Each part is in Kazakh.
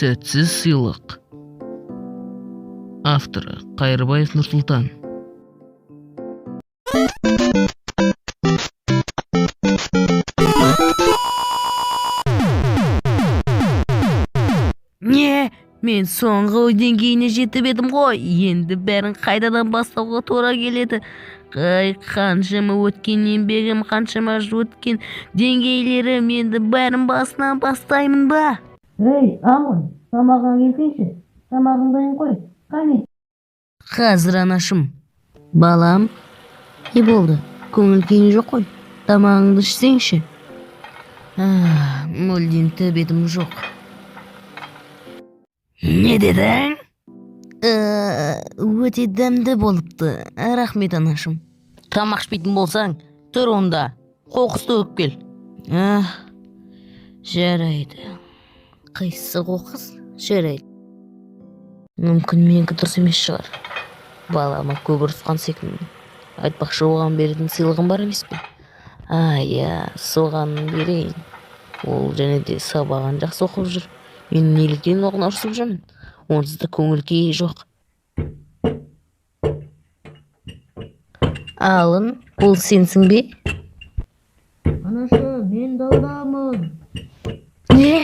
Сәтсіз сыйлық. Авторы Қайырбаев Нұрсұлтан. Не? Мен соңғы деңгейіне жетіп едім ғой. Енді бәрін қайтадан бастауға тура келеді. Қай, қаншама өткен еңбегім, қаншама өткен деңгейлерім, енді бәрін басынан бастаймын ба? Ей, Алын, тамағыңа келсеңші. Тамағың дайын қой. Қане? Қазір, анашым. Балам, не болды? Көңіл күйің жоқ қой. Тамағыңды ішсеңші. Ah, мүлдем тәбетім жоқ. Не дедің? Өте дәмді болыпты. Рахмет, анашым. Тамақ ішпейтін болсаң, тұр онда. Қоқыс төгіп кел. Ах, жарайды. Қайсысы қоқыс? Жарайды. Мүмкін, менікі дұрыс емес шығар. Балама көп ұрысқан секілдімін. Айтпақшы, оған беретін сыйлығым бар емес пе? А, иә, соған берейін. Ол және де сабағын жақсы оқып жүр. Мен неліктен оған ұрысып жүрмін? Онсыз да көңіл күйі жоқ. Алын, бұл сенсің бе? Анашы, мен даладамын. Не?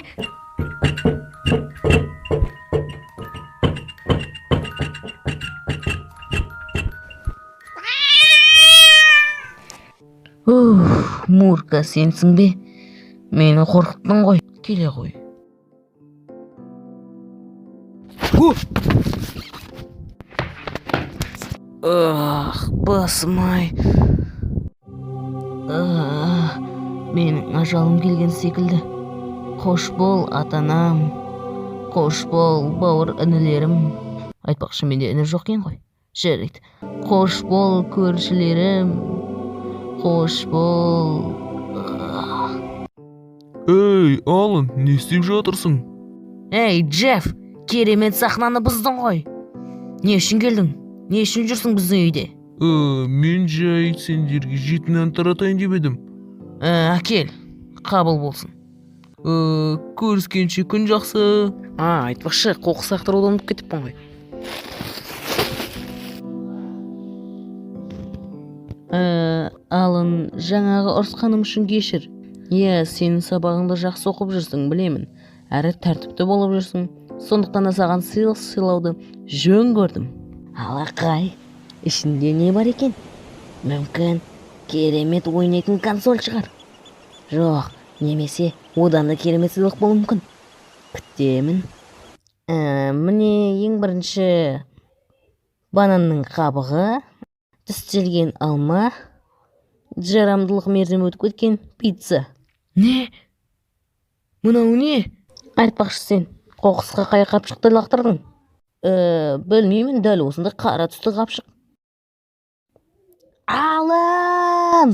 Уф, Мурка, сенсің бе? Мені қорқыттың ғой. Келе ғой. Ах, басым-ай. Ах, менің ажалым келген секілді. Қош бол, ата-анам. Қош бол, бауыр інілерім. Айтпақшы, менде іні жоқ екен ғой. Жарайды. Қош бол, көршілерім. Қош бол. Ах. Ей, Алан, не істеп жатырсың? Ей, Джефф, керемет сахнаны бұздың ғой. Не үшін келдің? Не үшін жүрсің біздің үйде? Мен жай сендерге жеті нан таратайын деп едім. Әкел, қабыл болсын. Көріскенше күн жақсы. А, айтпақшы, қоқыс лақтыруды ұмытып кетіппін ғой. Алын, жаңағы ұрысқаным үшін кешір. Иә, сенің сабағыңды жақсы оқып жүрсің, білемін. Әрі тәртіпті болып жүрсің. Сондықтан да саған сыйлық сыйлауды жөн көрдім. Алақай, ішінде не бар екен? Мүмкін, керемет ойнайтын консоль шығар. Жоқ, немесе одан да керемет сыйлық болуы мүмкін. Күтемін. Міне, ең бірінші бананның қабығы, тістелген алма, жарамдылық мерзімі өтіп кеткен пицца. Не? Мынау не? Айтпақшы, сен қоқысқа қай қапшықты лақтырдың? Білмеймін, дәл осындай қара түсті қапшық. Алан!